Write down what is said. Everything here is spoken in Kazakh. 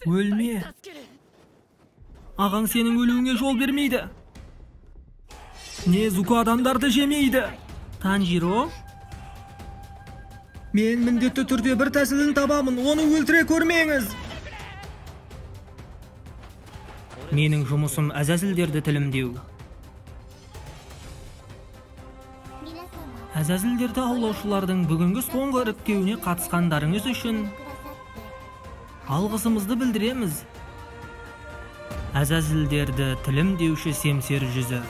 Өлме. Ағаң сенің өлуіңе жол бермейді. Незуко адамдарды жемейді. Танжиро? Мен міндетті түрде бір тәсілін табамын, оны өлтіре көрмеңіз. Менің жұмысым әзәзілдерді тілімдеу. Әзәзілдерді аулаушылардың бүгінгі соңғы іріктеуіне қатысқандарыңыз үшін алғысымызды білдіреміз. Әзәзілдерді тілімдеуші семсер жүзі.